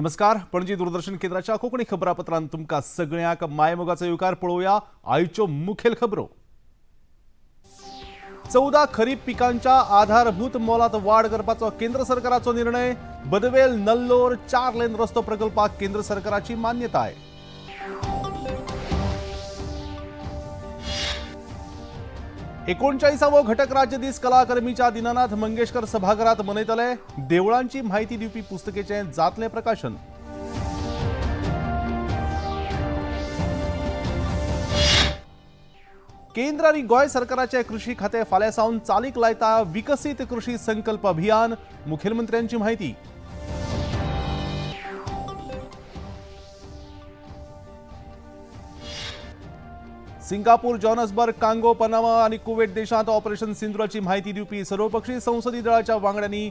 नमस्कार. पणजी दूरदर्शन केंद्राच्या कोंकणी खबरापत्रांत तुमकां सगळ्यांक मायमोगाचो येवकार. पळोवया आयच्यो मुखेल खबरो. 14 खरीप पिकांच्या आधारभूत मोलात वाड करपाचो केंद्र सरकाराचो निर्णय. बदवेल नल्लोर 4 लेन रस्तो प्रकल्पाक केंद्र सरकाराची मान्यताय. 39वो घटक राज्य दीस कला अकादमीच्या दीनानाथ मंगेशकर सभाघरात मनयतले. देवळांची म्हायती दिवपी पुस्तकेचें जातलें प्रकाशन. केंद्र आनी गोंय सरकाराचे कृषी खातें फाल्यां सावन चालीक लायता विकसीत कृषी संकल्प अभियान. मुखेलमंत्र्यांची म्हायती. सिंगापूर, जॉनसबर्ग, कांगो, पनामा आनी कुवेट देशांत ऑपरेशन सिंदूराची म्हायती दिवपी सर्वपक्षीय संसदीय दळाच्या वांगड्यांनी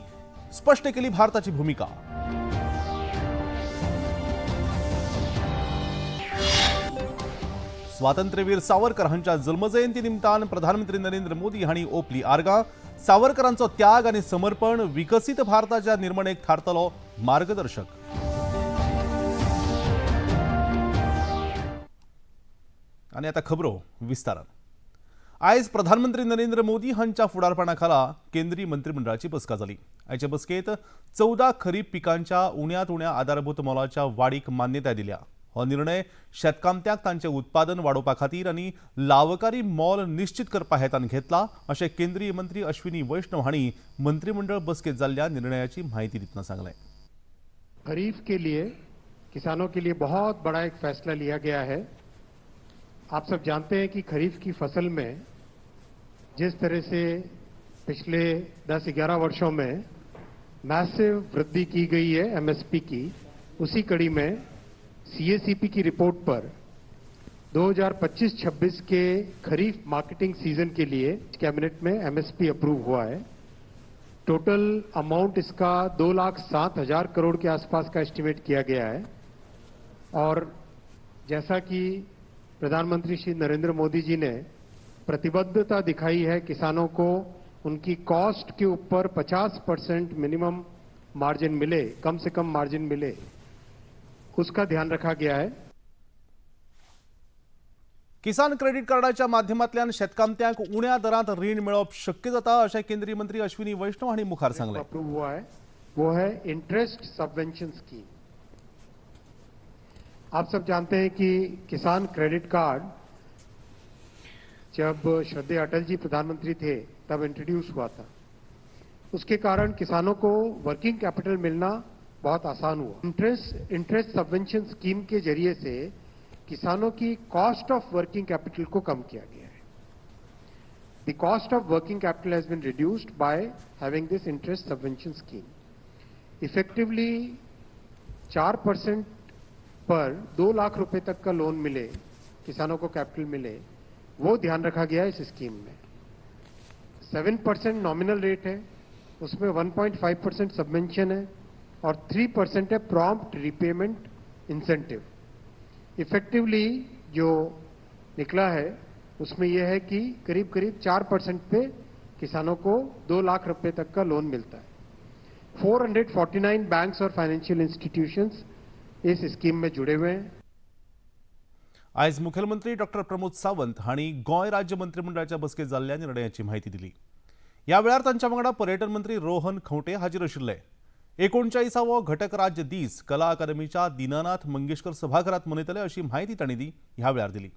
स्पष्ट केली भारताची भूमिका. स्वातंत्र्यवीर सावरकर हांच्या जल्मजयंती निमतान प्रधानमंत्री नरेंद्र मोदी हांणी ओपली आर्गां. सावरकरांचो त्याग आनी समर्पण विकसीत भारताच्या निर्मणेक थारतलो मार्गदर्शक. आनी आतां खबरो विस्तारान. आयज प्रधानमंत्री नरेंद्र मोदी हांच्या फुडारपणा खाला केंद्रीय मंत्रिमंडळाची बसका जाली. आयचे बसकेत 14 खरीप पिकांच्या उण्यांत उण्या आधारभूत मोलाच्या वाडीक मान्यताय दिल्या. हो निर्णय शेतकामत्यांक तांचें उत्पादन वाडोवपा खातीर आनी लावकारी मोल निश्चित करपा हेतान घेतला, अशें केंद्रीय मंत्री अश्विनी वैष्णव हांणी मंत्रिमंडळ बसकेत जाल्ल्या निर्णयाची म्हायती दितना सांगलें. खरीफ के लिए किसानों के लिए बहुत बड़ा एक फैसला लिया गया है. आप सब जानते हैं कि खरीफ की फसल में जिस तरह से पिछले 10-11 वर्षों में मैसिव वृद्धि की गई है एमएसपी की, उसी कड़ी में सीएसीपी की रिपोर्ट पर 2025-26 के खरीफ मार्केटिंग सीजन के लिए कैबिनेट में एमएसपी अप्रूव हुआ है. टोटल अमाउंट इसका 2,07,000 करोड़ के आसपास का एस्टिमेट किया गया है और जैसा कि प्रधानमंत्री श्री नरेंद्र मोदी जी ने प्रतिबद्धता दिखाई है, किसानों को उनकी कॉस्ट के ऊपर 50% मिनिमम मार्जिन मिले, कम से कम मार्जिन मिले, उसका ध्यान रखा गया है. किसान क्रेडीट कार्डाच्या माध्यमांतल्यान शेतकामत्यांक उण्या दरांत रीण मेळप शक्य जाता, अशें केंद्रीय मंत्री अश्विनी वैष्णव हांणी मुखार सांगलें. अप्रूव हुआ है, वो है इंटरेस्ट सबवेंशन स्कीम. आप सब जानते हैं कि किसान क्रेडिट कार्ड जब श्रद्धेय अटल जी प्रधानमंत्री थे, तब इंट्रोड्यूस हुआ था. उसके कारण किसानों को वर्किंग कैपिटल मिलना बहुत आसान हुआ. इंटरेस्ट इंटरेस्ट सबवेंशन स्कीम के जरिए से किसानों की कॉस्ट ऑफ वर्किंग कैपिटल को कम किया गया है. The cost of working capital has been reduced by having this interest subvention scheme. Effectively 4% पर 2 लाख रुपए तक का लोन मिले, किसानों को कैपिटल मिले, वो ध्यान रखा गया है इस स्कीम में. 7% नॉमिनल रेट है, उसमें 1.5% सबवेंशन है और 3% है प्रॉम्प्ट रिपेमेंट इंसेंटिव. इफेक्टिवली जो निकला है, उसमें यह है कि करीब करीब 4% पे किसानों को 2 लाख रुपए तक का लोन मिलता है. 449 बैंक्स और फाइनेंशियल इंस्टीट्यूशंस इस स्कीम में जुड़े हुए हैं. आयज मुखेलमंत्री डॉक्टर प्रमोद सावंत हांणी गोंय राज्य मंत्रिमंडळाच्या बसकेत जाल्ल्या निर्णयाची म्हायती दिली. ह्या वेळार तांच्या वांगडा पर्यटन मंत्री रोहन खंवटे हाजीर आशिल्ले. 39वो घटक राज्य दीस कला अकादमीच्या दीनानाथ मंगेशकर सभाघरात मनयतले, अशी म्हायती तांणी ह्या वेळार दिली.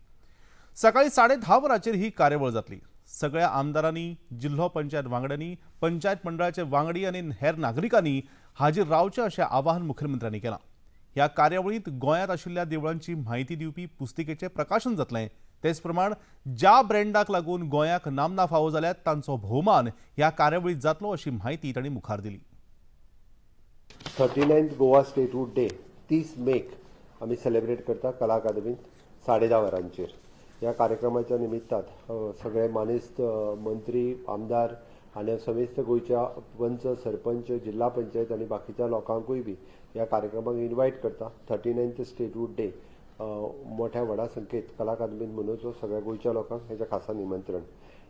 सकाळी 10:30 वरांचेर ही कार्यावळ जातली. सगळ्या आमदारांनी, जिल्हो पंचायत वांगड्यांनी, पंचायत मंडळाचे वांगडी आनी हेर नागरिकांनी हाजीर रावचें, अशें आवाहन मुखेलमंत्र्यांनी केलां. ह्या कार्यावळींत गोंयांत आशिल्ल्या देवळांची म्हायती दिवपी पुस्तिकेचें प्रकाशन जातलें. तेच प्रमाण ज्या ब्रँडाक लागून गोंयाक नामना फावो जाल्यात, तांचो भोवमान ह्या कार्यावळींत जातलो, अशी म्हायती तांणी मुखार दिली. 39th Goa statehood day 30 make आमी सेलिब्रेट करता कला अकादमींत 10:30 वरांचेर. ह्या कार्यक्रमाच्या निमित्तान सगळे मानेस्त, मंत्री, आमदार आनी समेस्त गोंयच्या पंच, सरपंच, जिल्हा पंचायत आनी बाकीच्या लोकांकूय बी ह्या कार्यक्रमाक इन्वायट करता. 39th statehood day मोठ्या व्हडा संख्येत कला अकादमींत मनोवचो. सगळ्या गोंयच्या लोकांक हेजें खासा निमंत्रण.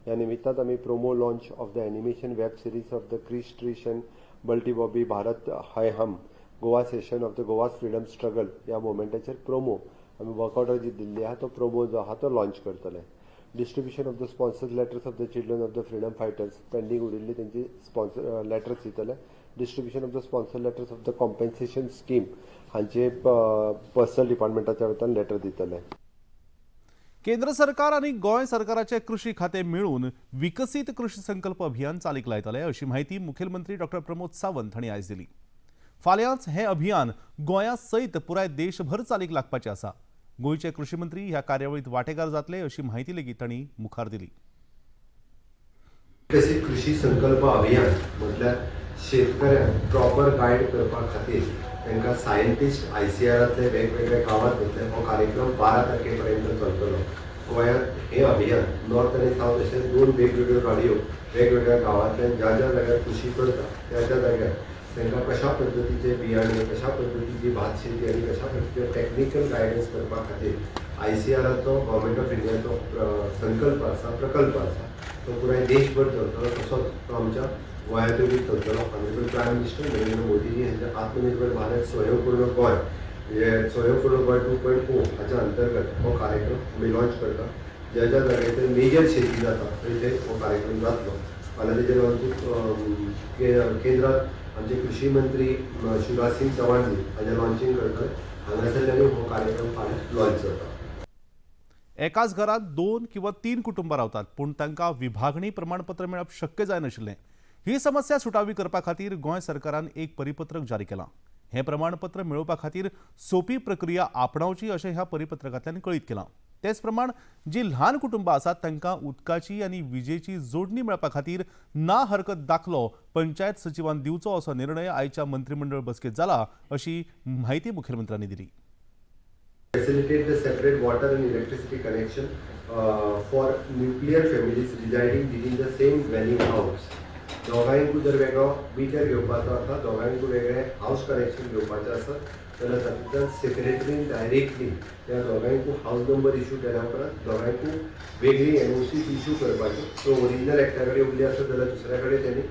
ह्या निमित्तान आमी promo launch of the animation web series of the Krish Trish and Balti Bobby, Bharat Hai Hum Goa session of the Goa's freedom struggle ह्या मुवमेंटाचेर प्रोमो आमी वर्कआउटार जी दिल्ली आहा, तो प्रोमो जो आहा तो लॉन्च करतले. Distribution of the sponsor letters of the children of the freedom fighters, pending उरिल्ली तेंची स्पॉन्सर लेटर्स दितले. Distribution of the sponsor letters of the compensation scheme हांचे पर्सनल डिपार्टमेंटाच्या वतीन लेटर दितले. केंद्र सरकार आनी गोंय सरकाराचे कृषी खातें मेळून विकसीत कृषी संकल्प अभियान चालीक लायतले, अशी म्हायती मुखेलमंत्री डॉक्टर प्रमोद सावंत हांणी आयज दिली. फाल्यांच हें अभियान गोंया सयत पुराय देशभर चालीक लागपाचें आसा. गोंयचे कृषी मंत्री ह्या कार्यावळींत वांटेकार जातले, अशी म्हायती लेगीत तांणी मुखार दिली. विकसीत कृषी संकल्प अभियान म्हटल्यार शेतकऱ्यांक प्रॉपर गायड करपा खातीर तांकां सायंटिस्ट आयसीएआरांतले वेगवेगळ्या गांवांत वतले. हो कार्यक्रम 12 तारखे पर्यंत चलतलो. गोंयांत हें अभियान नॉर्थ आनी सावथ अशे दोन वेगवेगळ्यो गाडयो वेगवेगळ्या गांवांतल्यान ज्या ज्या जाग्यार कृषी करता त्या त्या जाग्यार तांकां कशा पद्दतीचे बियाणे, कशा पद्दतीची भात शेती आनी कशा पद्दतीचे टॅक्निकल गायडन्स करपा खातीर आयसीएआराचो, गव्हर्मेंट ऑफ इंडियाचो संकल्प आसा, प्रकल्प आसा. तो पुराय देशभर चलतलो, तसोच तो आमच्या गोंयांतूय बी चलतलो. ऑनरेबल प्रायम मिनिस्टर नरेंद्र मोदीजी हांच्या आत्मनिर्भर भारत, स्वयंपूर्ण गोंय, म्हणजे स्वयंपूर्ण गोंय 2.0 हाच्या अंतर्गत हो कार्यक्रम आमी लॉन्च करता. ज्या ज्या जाग्याचेर मेजर शेती जाता थंय थंय हो कार्यक्रम जातलो. फाल्यां तेजें लॉन्चींग केंद्रात आमचे कृषी मंत्री शिवराज सिंग चौहानजी हाजें लॉन्चींग करतले. हांगासरल्यानूय हो कार्यक्रम फाल्यां लॉन्च जाता. एकाच घरात दोन किंवा तीन कुटुंबां रावतात, पूण तांकां विभागणी प्रमाणपत्र मेळप शक्य जायनाशिल्लें. ही समस्या सुटावी करपा खातीर गोंय सरकारान एक परिपत्रक जारी केलां. हें प्रमाणपत्र मेळोवपा खातीर सोपी प्रक्रिया आपणावची, अशें ह्या परिपत्रकांतल्यान कळीत केलां. तेच प्रमाण जी ल्हान कुटुंबां आसात तांकां उदकाची आनी विजेची जोडणी मेळपा खातीर ना हरकत दाखलो पंचायत सचिवान दिवचो, असो निर्णय आयच्या मंत्रिमंडळ बसकेंत जाला, अशी म्हायती मुखेलमंत्र्यांनी दिली. Facilitate the separate water and electricity connection for nuclear families residing within the same dwelling house. दोगांयकूय जर वेगळो मिटर घेवपाचो आसा, दोगांयकूय वेगळें हावस कनेक्शन घेवपाचें आसत जाल्यार तातूंतल्यान सेपरेटली, डायरेक्टली त्या दोगांयकूय हावस नंबर इशू केल्या उपरांत दोगांयकूय वेगळी एनओसी इशू करपाची. सो ओरिजिनल एकट्या कडेन उरली आसत जाल्यार दुसऱ्या कडेन तेणी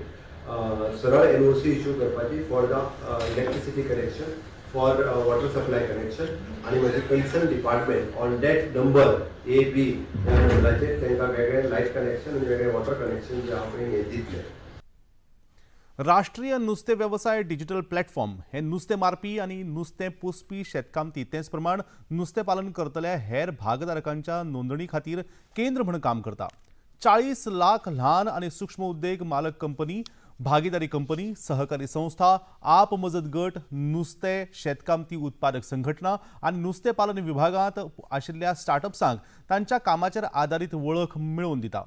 सरळ एनओसी इशू करपाची for the electricity connection, for water supply connection आनी मागीर concern department on that number A, B ह्या नंबराचेर तांकां वेगळें लायट कनेक्शन आनी वेगळें वॉटर कनेक्शन जे आहा पळय हें दितले. राष्ट्रीय नुस्तें वेवसाय डिजिटल प्लॅटफॉर्म हे नुस्तें मारपी आनी नुस्तें पोसपी शेतकामती, तेच प्रमाण नुस्तें पालन करतल्या हेर भागधारकांच्या नोंदणी खातीर केंद्र म्हूण काम करता. 40 लाख ल्हान आनी सूक्ष्म उद्देग मालक कंपनी, भागीदारी कंपनी, सहकारी संस्था, आप मजत गट, नुस्तें शेतकामती उत्पादक संघटना आनी नुस्तें पालन विभागांत आशिल्ल्या स्टार्टअप्सांक तांच्या कामाचेर आदारीत वळख मेळोवन दिता.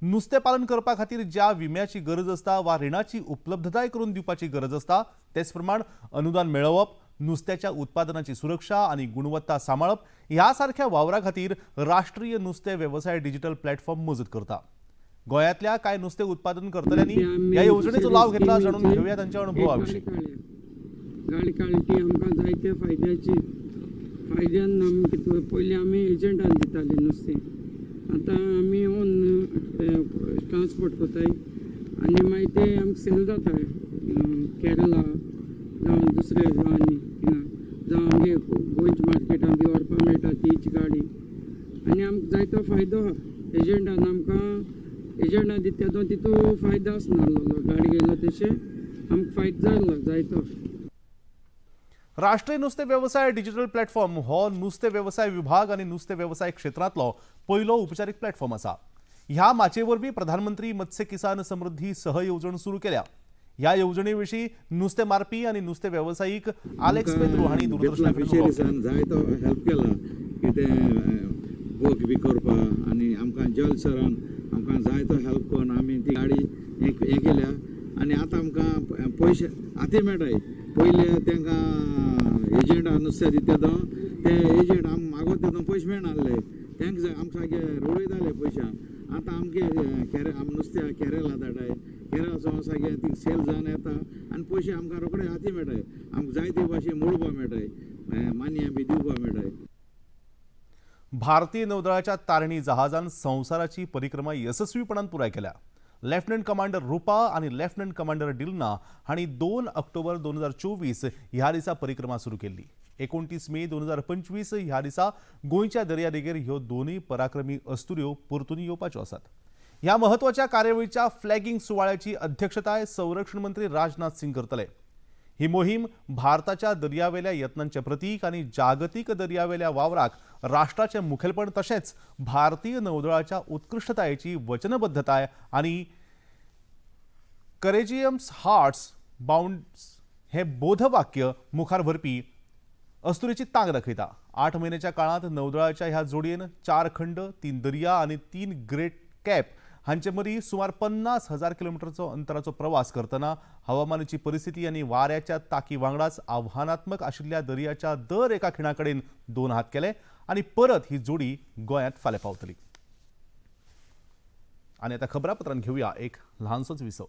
नुस्तें पालन करपा खातीर ज्या विम्याची गरज आसता वा रिणाची उपलब्धताय करून दिवपाची गरज आसता, तेच प्रमाण अनुदान मेळोवप, नुस्त्याच्या उत्पादनाची सुरक्षा आनी गुणवत्ता सांबाळप ह्या सारख्या वावरा खातीर राष्ट्रीय नुस्तें वेवसाय डिजिटल प्लॅटफॉर्म मजत करता. गोंयांतल्या कांय नुस्तें उत्पादन करतल्यांनी ह्या येवजणेचो लाव घेतला. जाणून घेवया तांच्या अणभवा विशीं. गाडी काडली ती आमकां जायते फायद्याची. फायद्यान आमी कितें, पयलीं आमी एजंटान दिताली नुस्तें, आतां आमी ओन ट्रांसपोर्ट करताय आनी मागीर ते आमकां सेल जाता केरला जावं दुसऱ्या गांवांनी थिंगा, जावं आमगे गोंयच्या मार्केटान बी व्हरपाक मेळटा तीच गाडी. आनी आमकां जायतो फायदो आहा. एजंटान आमकां एजंटान दिता तेदो तितू फायदो आसनासलो. गाडी गेलो तशें आमकां फायदो जालो जायतो. राष्ट्रीय नुस्तें वेवसाय डिजिटल प्लॅटफॉर्म हो नुस्तें वेवसाय विभाग आनी नुस्तें वेवसाय क्षेत्रांतलो पयलो उपचारीक प्लॅटफॉर्म आसा. ह्या माचये वरवीं प्रधानमंत्री मत्स्य किसान समृद्धी सह येवजण सुरू केल्या. ह्या येवजणे विशीं नुस्तें मारपी आनी नुस्तें वेवसायीक आलेक्स पेद्रू हांणी दूरदर्शना कडेन उलोवप केलें. फिशरीसान जायतो हेल्प केला कितें वर्क बी करपाक आनी आमकां जल सरान आमकां जायतो हेल्प करून आमी ती गाडी हें हें केल्या आनी आतां आमकां पयशे आतां मेळटाय. पयलीं तांकां एजंट नुस्तें दिता तो ते एजंट आमकां मागोत तेदो पयशे मेळनासले. तांकां आमकां सारके रडयताले पयशां. आतां आमगे केरे आम नुस्त्या केरला धाडाय, केरला सावन सारकें ती सेल जावन येता आनी पयशे आमकां रोखडे हाती मेळटाय. आमकां जायते भाशेन मोडपा मेळटाय, मानयां बी दिवपा मेळटाय. भारतीय नौदळाच्या तारणी जहाजान संवसाराची परिक्रमा येसस्वीपणान पुराय केल्या. लेफ्टनंट कमांडर रुपा आनी लेफ्टनंट कमांडर डिलना हांणी 2 ऑक्टोबर 2024 ह्या दिसा परिक्रमा सुरू केल्ली. 29 मे 2025 ह्या दिसा गोंयच्या दर्यादेगेर ह्यो दोनूय पराक्रमी अस्तुऱ्यो परतून येवपाच्यो आसात. ह्या म्हत्वाच्या कार्यावळीच्या फ्लॅगींग सुवाळ्याची अध्यक्षताय संरक्षण मंत्री राजनाथ सिंग करतले. ही मोहीम भारताच्या दर्यावेल्या यत्नांचें प्रतीक आनी जागतीक दर्यावेल्या वावराक राष्ट्राचें मुखेलपण तशेंच भारतीय नौदळाच्या उत्कृश्टतायेची वचनबद्धताय आनी करेजियम्स हार्ट्स बाउंड्स हे बोधवाक्य मुखार व्हरपी अस्तुरेची तांक दाखयता. 8 म्हयन्याच्या काळांत नौदळाच्या ह्या जोडयेन 4 खंड, 3 दर्या आनी 3 ग्रेट कॅप हांचे मदीं सुमार 50,000 किलोमिटरचो अंतराचो प्रवास करतना हवामानाची परिस्थिती आनी वाऱ्याच्या ताकी वांगडाच आव्हानात्मक आशिल्ल्या दर्याच्या दर एका खिणा कडेन 2 हात केले आनी परत ही जोडी गोंयांत फाल्यां पावतली. आनी आतां खबरापत्रान घेवया एक ल्हानसोच विसव.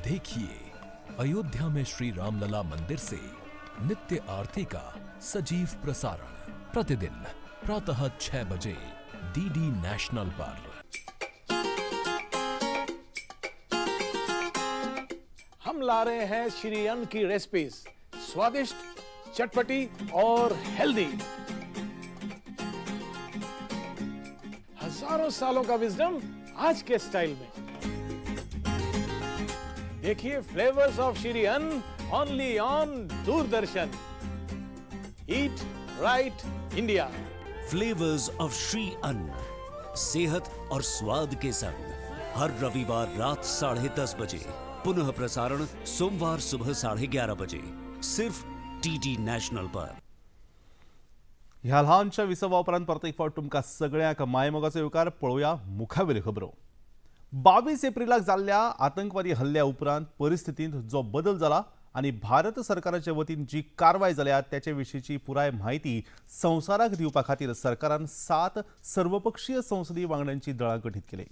देखिए अयोध्या में श्री रामलला मंदिर से नित्य आरती का सजीव प्रसारण प्रतिदिन प्रातः 6 बजे डीडी नेशनल पर. हम ला रहे हैं श्री अन्न की रेसिपीज, स्वादिष्ट, चटपटी और हेल्दी. हजारों सालों का विजडम आज के स्टाइल में. देखिए flavours of Shri Anna only on Doordarshan. Eat right India. Flavours of Shri Anna, सेहत और स्वाद के संग, हर रविवार रात 10:30 बजे, पुनः प्रसारण सोमवार सुबह 11:30 बजे, सिर्फ डीडी नेशनल पर. ह्या ल्हानशा विसवा उपरांत परत एक फावट तुमकां सगळ्यांक मायमोगाचो येवकार. पळोवया मुखावेल्यो खबरो. 22 एप्रिलाक जाल्ल्या आतंकवादी हल्ल्या उपरांत परिस्थितींत जो बदल जाला आनी भारत सरकाराचे वतीन जी कारवाय जाल्या त्याचे विशींची पुराय म्हायती संवसाराक दिवपा खातीर सरकारान 7 सर्वपक्षीय संसदीय वांगड्यांची दळां गठीत केली.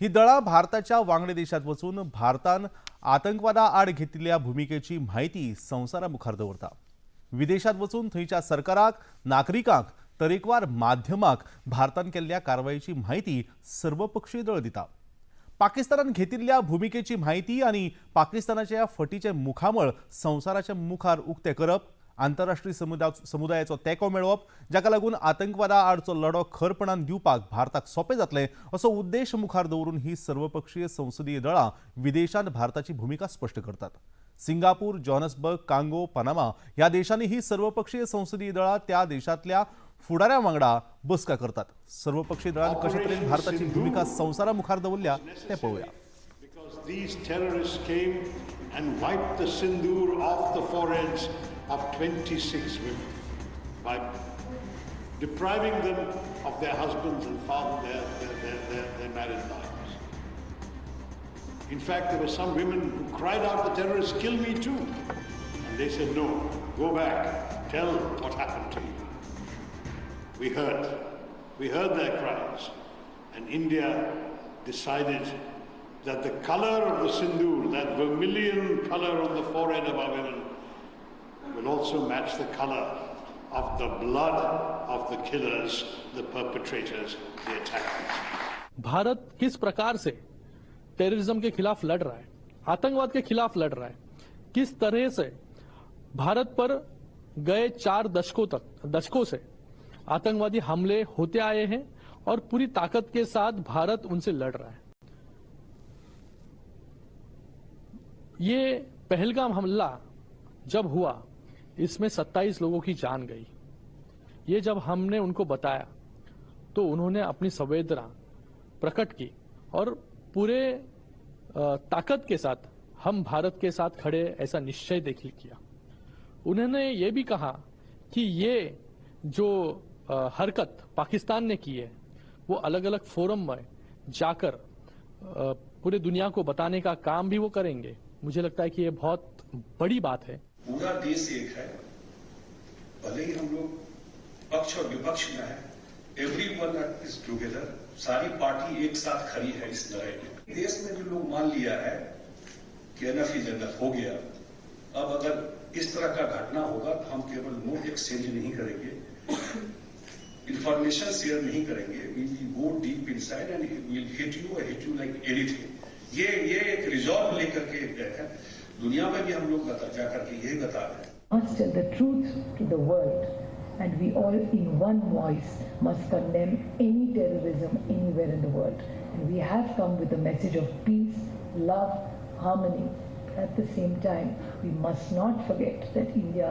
ही दळां भारताच्या वांगडी देशांत वचून भारतान आतंकवादा आड घेतिल्ल्या भुमिकेची म्हायती संवसारा मुखार दवरता. विदेशांत वचून थंयच्या सरकाराक, नागरिकांक, तरेकवार माध्यमाक भारतान केल्ल्या कारवायेची म्हायती सर्वपक्षीय दळ दिता. पाकिस्तानान घेतिल्ल्या भुमिकेची म्हायती आनी पाकिस्तानाच्या फटीचें मुखामळ संवसाराच्या मुखार उक्तें करप, आंतरराष्ट्रीय समुदायाचो तेंको मेळोवप, जाका लागून आतंकवादा आडचो लढो खरपणान दिवपाक भारताक सोंपें जातलें असो उद्देश मुखार दवरून ही सर्वपक्षीय संसदीय दळां विदेशांत भारताची भुमिका स्पश्ट करतात. सिंगापूर, जोहान्सबर्ग, कांगो, पनामा ह्या देशांनी ही सर्वपक्षीय संसदीय दळां त्या देशांतल्या फुडाऱ्यां वांगडा बसका करतात. सर्वपक्षीय दळान कशे तरेन भारताची भुमिका संवसारा मुखार दवरल्या तें पळोवया. Because these terrorists came and wiped the sindoor off the foreheads of 26 women by depriving them of their husbands and father, their married lives. In fact, there were some women who cried out, the terrorists kill me too. And they said, no, go back, tell what happened to you. We heard their cries, and India decided that the color of the sindoor, that vermilion color on the forehead of our women, will also match the color of the blood of the killers, the perpetrators, the attackers. Bharat किस प्रकार से terrorism K खिलाफ लड़ रहा है, आतंकवाद K खिलाफ लड़ रहा है, किस तरह से भारत पर गए 4 दशकों से आतंकवादी हमले होते आए हैं और पूरी ताकत के साथ भारत उनसे लड़ रहा है. ये पहलगाम हमला जब हुआ, इसमें 27 लोगों की जान गई. ये जब हमने उनको बताया तो उन्होंने अपनी संवेदना प्रकट की और पूरे ताकत के साथ हम भारत के साथ खड़े ऐसा निश्चय देखिल किया. उन्होंने ये भी कहा कि ये जो हरकत पाकिस्तान ने की है वो अलग अलग फोरम में जाकर पूरे दुनिया को बताने का काम भी वो करेंगे। मुझे लगता है कि ये बहुत बड़ी बात है। पूरा देश एक है, भले ही हम लोग पक्ष और विपक्ष में है, एवरीवन is together, सारी पार्टी एक साथ खड़ी है इस लड़ाई में। देश में जो लोग मान लिया है कि एनफ is enough हो गया, अब अगर इस तरह का घटना होगा तो हम केवल नोट एक्सचेंज नहीं करेंगे, इंफॉर्मेशन शेयर नहीं करेंगे, we will go deep inside and will hit you like anything. ये एक रिजॉल्व लेकर के गए हैं। दुनिया में भी हम लोग जाकर के यही बता रहे हैं। Must tell the truth to the world, and we all in one voice must condemn any terrorism anywhere in the world. And we have come with a message of peace, love, harmony. At the same time, we must not forget that India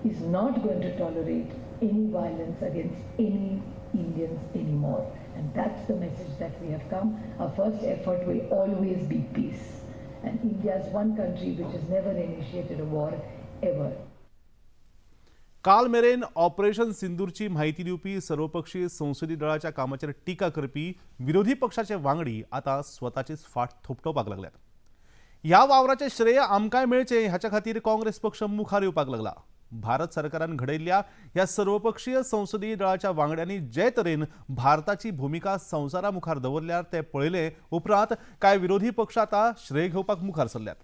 is not going to tolerate any violence against any Indians anymore. And that's the message that we have come. Our first effort will always be peace. And India is one country which has never initiated a war ever. काल मेरेन operation सिंदूरची माहिती दिवपी सर्वपक्षीय संसदीय दळाच्या कामाचेर टिका करपी विरोधी पक्षाचे वांगडी आतां स्वताचीच फाट थोपटोवपाक लागल्यात। ह्या वावराचें श्रेय आमकांय मेळचें हाच्या खातीर काँग्रेस पक्ष मुखार येवपाक लागला। भारत सरकारान घडयल्ल्या ह्या सर्वपक्षीय संसदीय दळाच्या वांगड्यांनी जे तरेन भारताची भुमिका संवसारा मुखार दवरल्यार ते पळयले उपरांत कांय विरोधी पक्ष आतां श्रेय घेवपाक मुखार सरल्यात।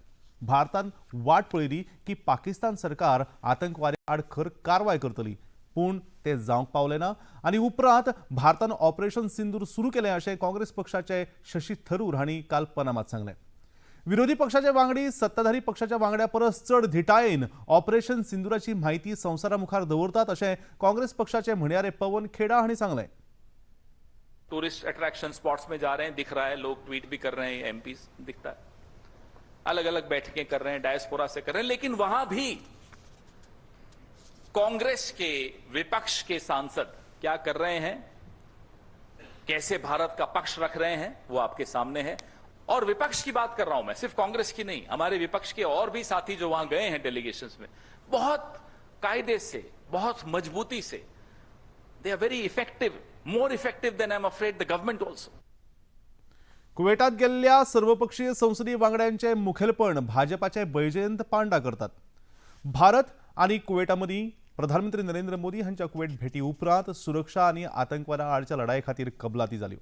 भारतान वाट पळयली की पाकिस्तान सरकार आतंकवादी आड खर कारवाय करतली, पूण ते जावंक पावले ना आनी उपरांत भारतान ऑपरेशन सिंदूर सुरू केलें अशें काँग्रेस पक्षाचे शशी थरूर हांणी काल पनामात सांगलें। विरोधी पक्षाचे वांगडी सत्ताधारी पक्षाच्या वांगड्या परस चड धिटायेन ऑपरेशन सिंदूराची म्हायती संवसारा मुखार दवरतात अशें काँग्रेस पक्षाचे म्हणयारे पवन खेडा हांणी सांगलें। टूरिस्ट अट्रैक्शन स्पॉट्स में जा रहे हैं, दिख रहा है, लोग ट्वीट भी कर रहे हैं, एमपी दिखता है, अलग अलग बैठकें कर रहे हैं, डायस्पोरा से कर रहे हैं, लेकिन वहां भी कांग्रेस के विपक्ष के सांसद क्या कर रहे हैं, कैसे भारत का पक्ष रख रहे हैं, वो आपके सामने है। और विपक्ष की बात कर रहा हूं मैं, सिर्फ कांग्रेस की नहीं, हमारे विपक्ष के और भी साथी जो वहां गए हैं डेलीगेशंस में, बहुत कायदे से, बहुत मजबूती से, they are very effective, more effective than I am afraid the government also. कुवेटात गेल्ल्या सर्वपक्षीय संसदीय वांगड्यांचे मुखेलपण भाजपाचे बैजयंत पांडा करतात। भारत आनी कुवेटा मदीं प्रधानमंत्री नरेंद्र मोदी हांच्या कुवेट भेटी उपरांत सुरक्षा आनी आतंकवादा आडच्या लढाये खातीर कबलाती जाल्यो।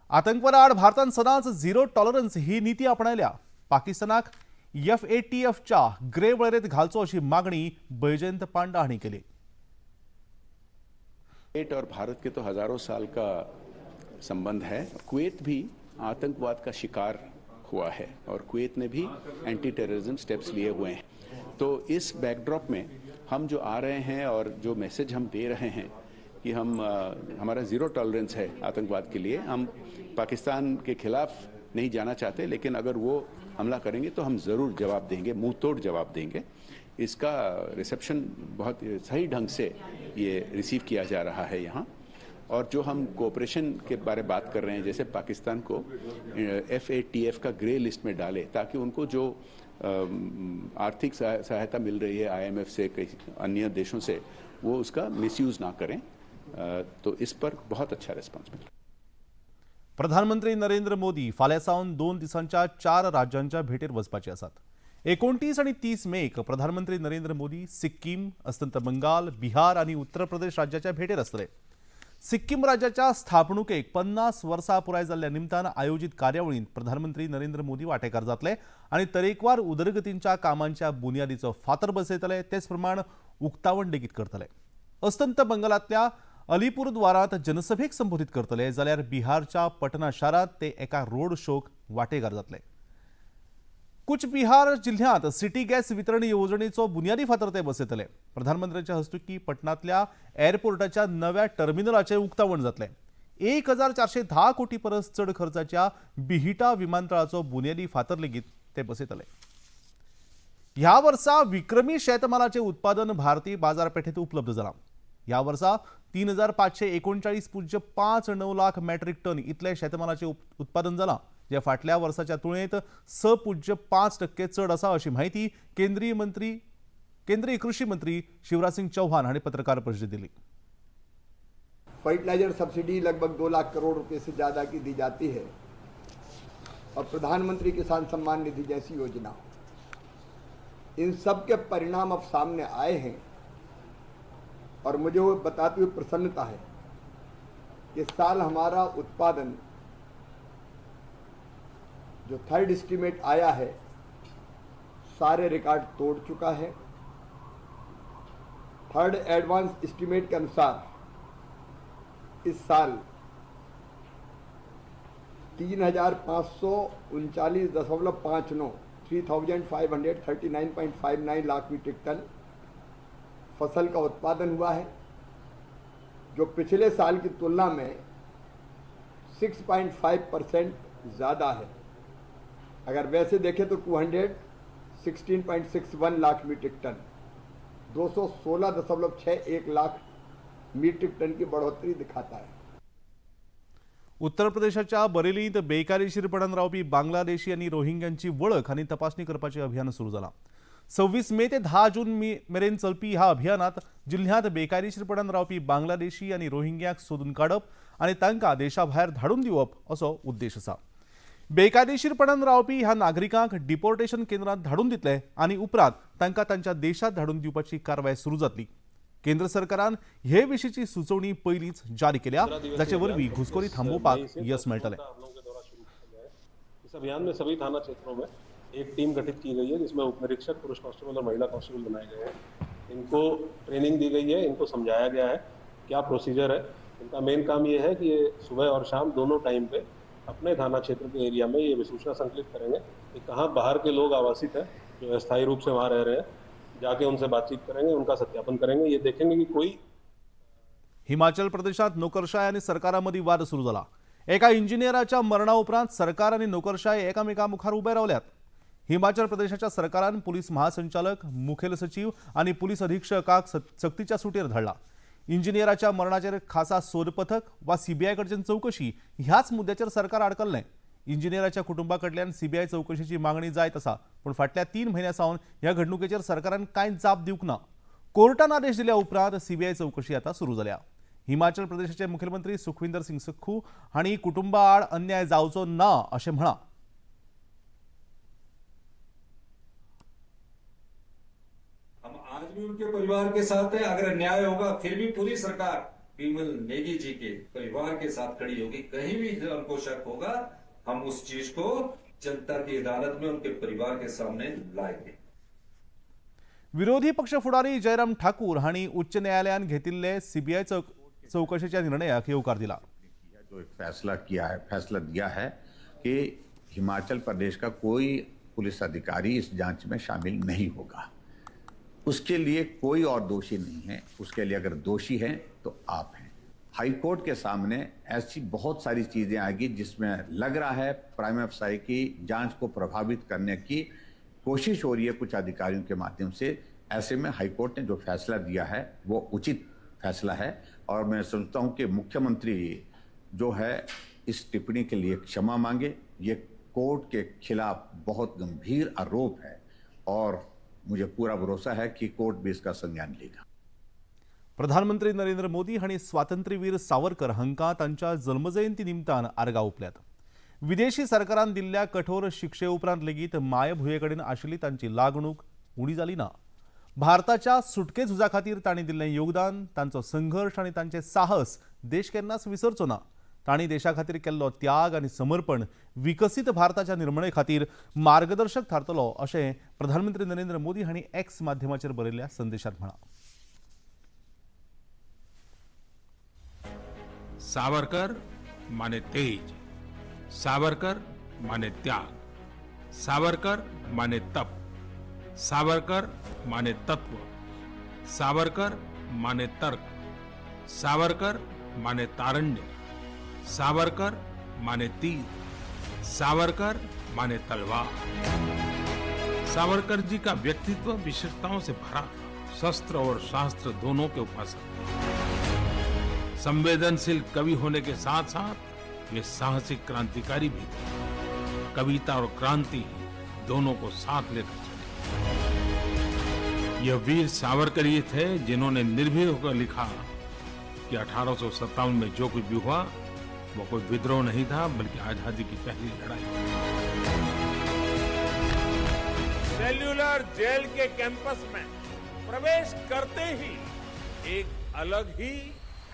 आतंकवादा आड भारतान सदांच झिरो टॉलरन्स ही नीती आपणायल्या। पाकिस्तानाक FATFच्या ग्रे वळेरेंत घालचो अशी मागणी बैजयंत पांडा हांणी केली। कुवैत और भारत के तो हजारों साल का संबंध है। कुवैत भी आतंकवाद का शिकार हुआ है और कुवैत ने भी एंटी टेररिज्म स्टेप्स लिए हुए हैं। तो इस बैकड्रॉप में हम जो आ रहे हैं और जो मैसेज हम दे रहे हैं कि हम हमारा ज़ीरो टॉलरेंस है आतंकवाद के लिए, हम पाकिस्तान के खिलाफ नहीं जाना चाहते, लेकिन अगर वो हमला करेंगे तो हम ज़रूर जवाब देंगे, मुंह तोड़ जवाब देंगे। इसका रिसेप्शन बहुत सही ढंग से ये रिसीव किया जा रहा है यहाँ। और जो हम कोऑपरेशन के बारे बात कर रहे हैं, जैसे पाकिस्तान को FATF का ग्रे लिस्ट में डाले ताकि उनको जो आर्थिक सहायता मिल रही है IMF से, कई अन्य देशों से, वो उसका मिसयूज़ ना करें, तो इस पर बहुत अच्छा रिस्पॉन्स मिला। प्रधानमंत्री नरेंद्र मोदी फाल्यां सावन 2 दिसांच्या 4 राज्यांच्या भेटेर वचपाचे आसात। 29 आणि 30 मेक प्रधानमंत्री नरेंद्र मोदी सिक्कीम, अस्तंत बंगाल, बिहार आणि उत्तर प्रदेश राज्याच्या भेटेर आसतले। सिक्कीम राज्याच्या स्थापणुकेक 50 वर्सां पुराय जाल्ल्या निमतान आयोजित कार्यावळींत प्रधानमंत्री नरेंद्र मोदी वांटेकार जातले आनी तरेकवार उदरगतींच्या कामांच्या बुन्यादीचो फातर बसयतले, तेच प्रमाण उक्तावण लेगीत करतले। अस्तंत बंगालांतल्या अलीपुरद्वारांत जनसभेक संबोधित करतले, जाल्यार बिहारच्या पटना शारांत ते एका रोड शोक वांटेकार जातले। कुच बिहार जिल्ह्यांत सिटी गॅस वितरण येवजणेचो बुन्यादी फातर ते बसयतले। प्रधानमंत्र्यांच्या हस्तुकी पटनांतल्या एअरपोर्टाच्या नव्या टर्मिनलाचें उक्तावण जातलें। 1410 कोटी परस चड खर्चाच्या बिहिटा विमानतळाचो बुन्यादी फातर लेगीत ते बसयतले। ह्या वर्सा विक्रमी शेतमालाचें उत्पादन भारतीय बाजारपेठेंत उपलब्ध जालां। ह्या वर्सा 3539.59 लाख मॅट्रिक टन इतलें शेतमालाचें उत्पादन जालां, जे फाटल्या वर्साच्या तुळेंत 6.5% चड आसा, अशी माहिती केंद्रीय मंत्री केंद्रीय कृषी मंत्री शिवराज सिंग चौहान हांणी पत्रकार परिशदेंत दिली. फर्टिलाइजर सब्सिडी लगभग 2 लाख करोड़ रुपए से ज़्यादा की दी जाती है और प्रधानमंत्री किसान सम्मान निधि जैसी योजना, इन सब के परिणाम अब सामने आए हैं और मुझे वो बताते हुए प्रसन्नता है कि साल हमारा उत्पादन जो थर्ड एस्टीमेट आया है सारे रिकॉर्ड तोड़ चुका है। थर्ड एडवांस एस्टीमेट के अनुसार इस साल 3,539.59 3,539.59 लाख मीट्रिक टन फसल का उत्पादन हुआ है, जो पिछले साल की तुलना में 6.5% ज़्यादा है। अगर वैसे देखें तो 216.61 lakh metric tonne, 216.61 lakh metric tonne की बढ़ोतरी दिखाता है। उत्तर प्रदेशाच्या बरेलींत बेकायदेशीरपणान रावपी बांगलादेशी आनी रोहिंग्यांची वळख आनी तपासणी करपाचें अभियान सुरू जालां. 26 मे ते 10 जून मेरेन चलपी ह्या अभियानात जिल्ह्यांत बेकायदेशीरपणान रावपी बांगलादेशी आनी रोहिंग्यांक सोदून काडप आनी तांकां देशा भायर धाडून दिवप असो उद्देश आसा. बेकायदेशीरपणान रावपी ह्या नागरिकांक डिपोर्टेशन केंद्रांत धाडून दितले आनी उपरांत तांकां तांच्या देशांत धाडून दिवपाची कारवाय सुरू जातली. केंद्र सरकारान हे विशींची सुचोवणी पयलींच जारी केल्या, जाचे वरवीं घुसखोरी थांबोवपाक यश मेळटलें. इस अभियान में सभी थाना क्षेत्रों में एक टीम गठित की गई है, जिसमें उप निरीक्षक, पुरुष कांस्टेबल और महिला कांस्टेबल बनाए गए हैं। इनको ट्रेनिंग दी गई है, इनको समझाया गया है क्या प्रोसीजर है। इनका मेन काम ये है कि ये सुबह और शाम दोनों टाइम पे अपने थाना क्षेत्र के एरिया में ये विसूचना संकलित करेंगे कि कहाँ बाहर के लोग आवासित हैं जो अस्थायी रूप से वहाँ रह रहे हैं, जाके उनसे बातचीत करेंगे, उनका सत्यापन करेंगे, ये देखेंगे कि कोई। हिमाचल प्रदेशात नोकरशाय आणि सरकारामदीं वाद सुरू जाला. एका इंजिनियराच्या मरणा उपरांत सरकार आणि नोकरशाय एकामेका मुखार उबे रावल्यात. हिमाचल प्रदेशाच्या सरकारान पुलीस महासंचालक, मुखेल सचीव आणि पुलीस अधीक्षकाक सक्तीच्या सुटयेर धाडला. इंजिनियराच्या मरणाचेर खासा सोद पथक वा सीबीआय कडच्यान चवकशी ह्याच मुद्द्याचेर सरकार आडकल्लें. इंजिनियराच्या कुटुंबा कडल्यान सीबीआय चवकशीची मागणी जायत आसा, पूण फाटल्या 3 म्हयन्यां सावन ह्या घडणुकेचेर सरकारान कांय जाप दिवंक ना. कोर्टान आदेश दिल्या उपरांत सीबीआय चवकशी आतां सुरू जाल्या. हिमाचल प्रदेशाचे मुख्यमंत्री सुखविंदर सिंग सुक्खू हांणी कुटुंबा आड अन्याय जावचो ना अशें म्हळां. हम आज भी उनके परिवार के साथ हैं। अगर अन्याय होगा फिर भी पूरी सरकार बिमल नेगी जी के परिवार के साथ खड़ी होगी। कहीं भी उनको शक होगा हम उस चीज को जनता की अदालत में उनके परिवार के सामने लाएंगे। विरोधी पक्ष फुडारी जयराम ठाकूर हांणी उच्च न्यायालयान घेतिल्ले सीबीआय चवकशेच्या निर्णयाक येवकार दिला. जो एक फैसला किया है, फैसला दिया है कि हिमाचल प्रदेश का कोई पुलिस अधिकारी इस जांच में शामिल नहीं होगा, उसके लिए कोई और दोषी नहीं है, उसके लिए अगर दोषी हैं तो आप हैं। हाईकोर्ट के सामने ऐसी बहुत सारी चीज़ें आएगी जिसमें लग रहा है प्राइम एफआई की जांच को प्रभावित करने की कोशिश हो रही है कुछ अधिकारियों के माध्यम से। ऐसे में हाईकोर्ट ने जो फैसला दिया है वो उचित फैसला है और मैं समझता हूँ कि मुख्यमंत्री जो है इस टिप्पणी के लिए क्षमा मांगे। ये कोर्ट के खिलाफ बहुत गंभीर आरोप है और मुझे पूरा भरोसा है कि कोर्ट भी इसका संज्ञान लेगा। प्रधानमंत्री नरेंद्र मोदी हांणी स्वातंत्र्यवीर सावरकर हांकां तांच्या जल्मजयंती निमतान आर्गां ओंपल्यात. विदेशी सरकारान दिल्ल्या कठोर शिक्षे उपरांत लेगीत मायभुंये कडेन आशिल्ली तांची लागणूक उणी जाली ना. भारताच्या सुटके झुजा खातीर तांणी दिल्लें योगदान, तांचो संघर्श आनी तांचें साहस देश केन्नाच विसरचो ना. तांणी देशा खातीर केल्लो त्याग आनी समर्पण विकसीत भारताच्या निर्मणे खातीर मार्गदर्शक थारतलो अशें प्रधानमंत्री नरेंद्र मोदी हांणी एक्स माध्यमाचेर बरयल्ल्या संदेशांत म्हळां. सावरकर माने तेज, सावरकर माने त्याग, सावरकर माने तप, सावरकर माने तत्व, सावरकर माने तर्क, सावरकर माने तारण्य, सावरकर माने तीर, सावरकर माने तलवार। सावरकर जी का व्यक्तित्व विशेषताओं से भरा था। शस्त्र और शास्त्र दोनों के उपासक थे। संवेदनशील कवि होने के साथ साथ वे साहसिक क्रांतिकारी भी थे। कविता और क्रांति दोनों को साथ लेकर चले। यह वीर सावरकर ही थे जिन्होंने निर्भीक होकर लिखा कि 1857 में जो कुछ भी हुआ वो कोई विद्रोह नहीं था, बल्कि आजादी की पहली लड़ाई थी। सेल्यूलर जेल के कैंपस में प्रवेश करते ही एक अलग ही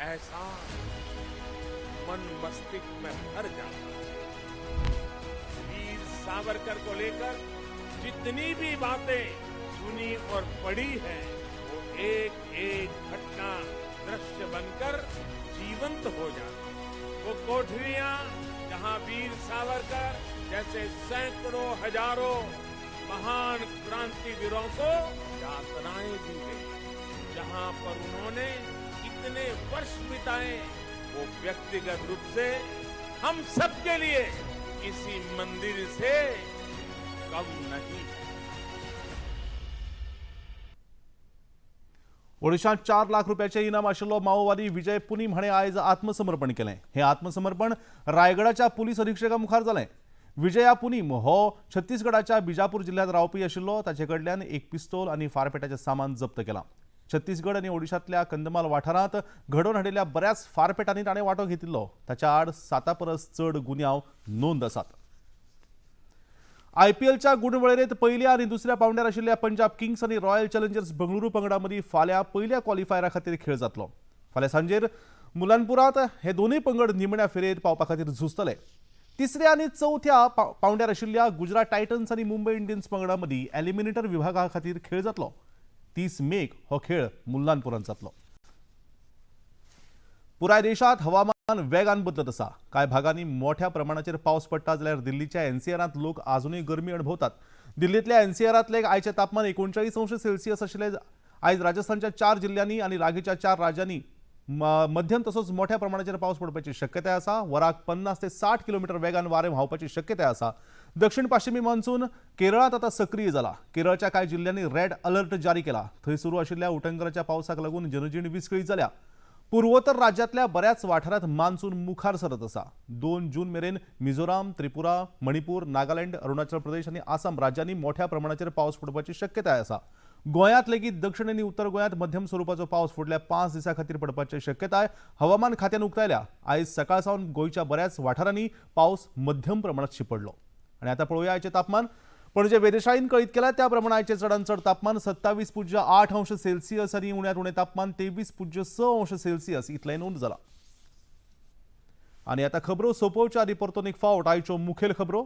एहसास मन मस्तिष्क में भर जाता है। वीर सावरकर को लेकर जितनी भी बातें सुनी और पढ़ी है, वो एक एक घटना दृश्य बनकर जीवंत हो जाती है। वो कोठरियां जहां वीर सावरकर जैसे सैकड़ों हजारों महान क्रांतिवीरों को यातनाएं दी गई, जहां पर उन्होंने इतने वर्ष बिताए, वो व्यक्तिगत रूप से हम सबके लिए किसी मंदिर से कम नहीं है। ओडिशांत 4 लाख रुपयाचे इनाम आशिल्लो माओवादी विजय पुनीम हाणें आयज आत्मसमर्पण केलें। हें आत्मसमर्पण रायगडाच्या पुलीस अधिक्षका मुखार जालें। विजया पुनीम हो छत्तीसगडाच्या बिजापूर जिल्ह्यांत रावपी आशिल्लो। ताचे कडल्यान एक पिस्तोल आनी फारपेटाचें सामान जप्त केलां। छत्तीसगड आनी ओडिशांतल्या कंदमाल वाठारांत घडोवन हाडिल्ल्या बऱ्याच फारपेटांनी ताणें वांटो घेतिल्लो। ताच्या आड 7 परस चड गुन्यांव नोंद आसात। आयपीएलच्या गुणवळेरेंत पयल्या आनी दुसऱ्या पावंड्यार आशिल्ल्या पंजाब किंग्स आनी रॉयल चॅलेंजर्स बंगळुरू पंगडा मदीं फाल्यां पयल्या क्वॉलिफायरा खातीर खेळ जातलो। फाल्यां सांजेर मुलानपुरांत हे दोनूय पंगड निमण्या फेरयेंत पावपा खातीर झुजतले। तिसऱ्या आनी चवथ्या पावंड्यार आशिल्ल्या गुजरात टायटन्स आनी मुंबय इंडियन्स पंगडा मदीं एलिमिनेटर विभागा खातीर खेळ जातलो। 30 मेक हो खेळ मुल्लानपुरांत जातलो। पुराय देशांत हवामान वेगान बदलत आसा। कांय भागांनी मोठ्या प्रमाणाचेर पावस पडटा जाल्यार दिल्लीच्या एनसीआरांत लोक आजुनूय गरमी अणभवतात। दिल्लींतल्या एनसीआरांतले आयचें तापमान 39 अंश सेल्सियस आशिल्लें। आयज राजस्थानच्या 4 जिल्ल्यांनी आनी लागींच्या 4 राज्यांनी मध्यम तसोच मोठ्या प्रमाणाचेर पावस पडपाची शक्यताय आसा। वराक 50 ते 60 किलोमीटर वेगान वारें व्हांवपाची शक्यताय आसा। दक्षिण पश्चिमी मान्सून केरळांत आतां सक्रीय जाला। केरळच्या कांय जिल्ल्यांनी रेड अलर्ट जारी केला। थंय सुरू आशिल्ल्या उटंगराच्या पावसाक लागून जनजीण विस्कळीत जाल्या। पूर्वोत्तर राज्यांतल्या बऱ्याच वाठारांत मान्सून मुखार सरत आसा। 2 जून मेरेन मिझोराम, त्रिपुरा, मणिपूर, नागालँड, अरुणाचल प्रदेश आनी आसाम राज्यांनी मोठ्या प्रमाणाचेर पावस पडपाची शक्यताय आसा। गोंयांत लेगीत दक्षिण आनी उत्तर गोंयांत मध्यम स्वरुपाचो पावस फुडल्या 5 दिसां खातीर पडपाची शक्यताय हवामान खात्यान उक्तायल्या। आयज सकाळ सावन गोंयच्या बऱ्याच वाठारांनी पावस मध्यम प्रमाणात शिंपडलो। आनी आतां पळोवया आयचें तापमान। पणजे वेधशाळेन कळीत केलां त्या प्रमाण आयचें चडांत चड तापमान 27.8 अंश सेल्सियस आनी उण्यांत उणें तापमान 23.6 अंश सेल्सियस इतलें नोंद जालां। आनी आतां खबरो सोंपोवच्या आदीं परतून एक फावट आयच्यो मुखेल खबरो।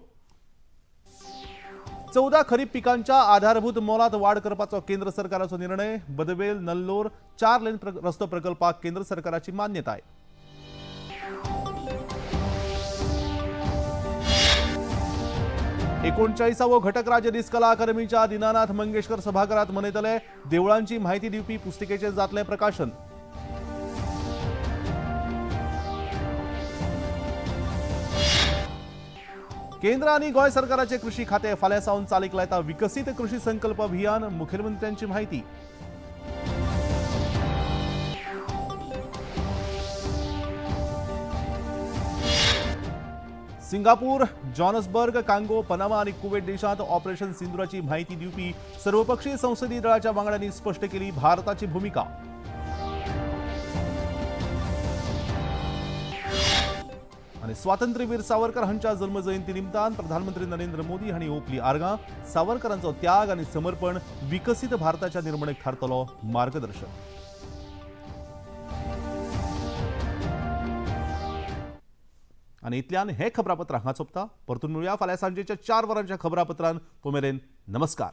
14 खरीप पिकांच्या आधारभूत मोलात वाड करपाचो केंद्र सरकाराचो निर्णय। बदवेल नल्लोर 4 लेन रस्तो प्रकल्पाक केंद्र सरकाराची मान्यताय। 39वो घटक राज्य दीस कला अकादमीच्या दीनानाथ मंगेशकर सभाघरात मनयतले। देवळांची माहिती दिवपी पुस्तिकेचें जातलें प्रकाशन। केंद्र आनी गोंय सरकाराचे कृषी खाते फाल्यां सावन चालीक लायता विकसीत कृषी संकल्प अभियान। मुखेलमंत्र्यांची माहिती। सिंगापूर, जॉनसबर्ग, कांगो, पनामा आनी कुवेट देशांत ऑपरेशन सिंदूराची माहिती दिवपी सर्वपक्षीय संसदीय दळाच्या वांगड्यांनी स्पष्ट केली भारताची भूमिका। आनी स्वातंत्र्यवीर सावरकर हांच्या जन्मजयंती निमतान प्रधानमंत्री नरेंद्र मोदी हांणी ओंपली आर्गां। सावरकरांचो त्याग आनी समर्पण विकसीत भारताच्या निर्मणेक थारतलो मार्गदर्शक। आनी इतल्यान हे खबरापत्र हांगा सोंपता। परतून मेळुया फाल्यां सांजेच्या 4 वरांच्या खबरापत्रान। तो मेरेन नमस्कार।